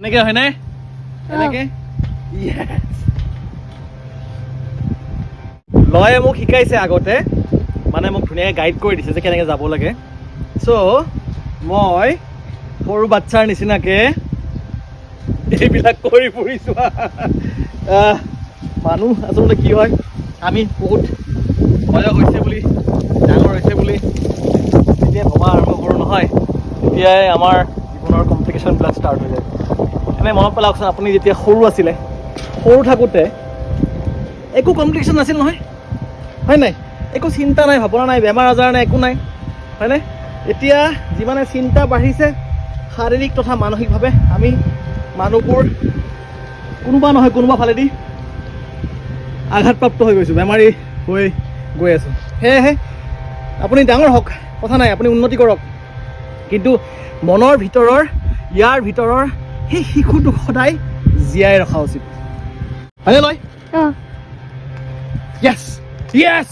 এনেকে হয়নে? এনেকে। Yes. লয়ে মোক শিকাইছে আগতে, মানে মোক ধুনীয়াকৈ গাইড কৰি দিছে যে কেনেকৈ যাব লাগে। চ' মই সৰু বাচ্ছাৰ নিচিনাকৈ এইবিলাক কৰি ফুৰিছোঁ। মানুহ আচলতে কি হয়, আমি বহুত বয়স হৈছে বুলি, ডাঙৰ হৈছে বুলি যেতিয়া ভবা আৰম্ভ কৰোঁ নহয়, তেতিয়াই আমাৰ জীৱনৰ কমপ্লিকেশ্যনবিলাক ষ্টাৰ্ট হৈ যায়। এনে মনত পেলাওকচোন, আপুনি যেতিয়া সৰু আছিলে, সৰু থাকোঁতে একো কমপ্লিকেশ্যন নাছিল নহয়, হয় নাই? একো চিন্তা নাই, ভাৱনা নাই, বেমাৰ আজাৰ নাই, একো নাই, হয়নে? এতিয়া যিমানে চিন্তা বাঢ়িছে, শাৰীৰিক তথা মানসিকভাৱে আমি মানুহবোৰ কোনোবা নহয় কোনোবা ফালেদি আঘাতপ্ৰাপ্ত হৈ গৈছোঁ, বেমাৰী হৈ গৈ আছোঁ। সেয়েহে আপুনি ডাঙৰ হওক, কথা নাই, আপুনি উন্নতি কৰক, কিন্তু মনৰ ভিতৰৰ, ইয়াৰ ভিতৰৰ সেই শিশুটোক সদায় জীয়াই ৰখা উচিত, হয়নে লয়? অঁ। য়েছ।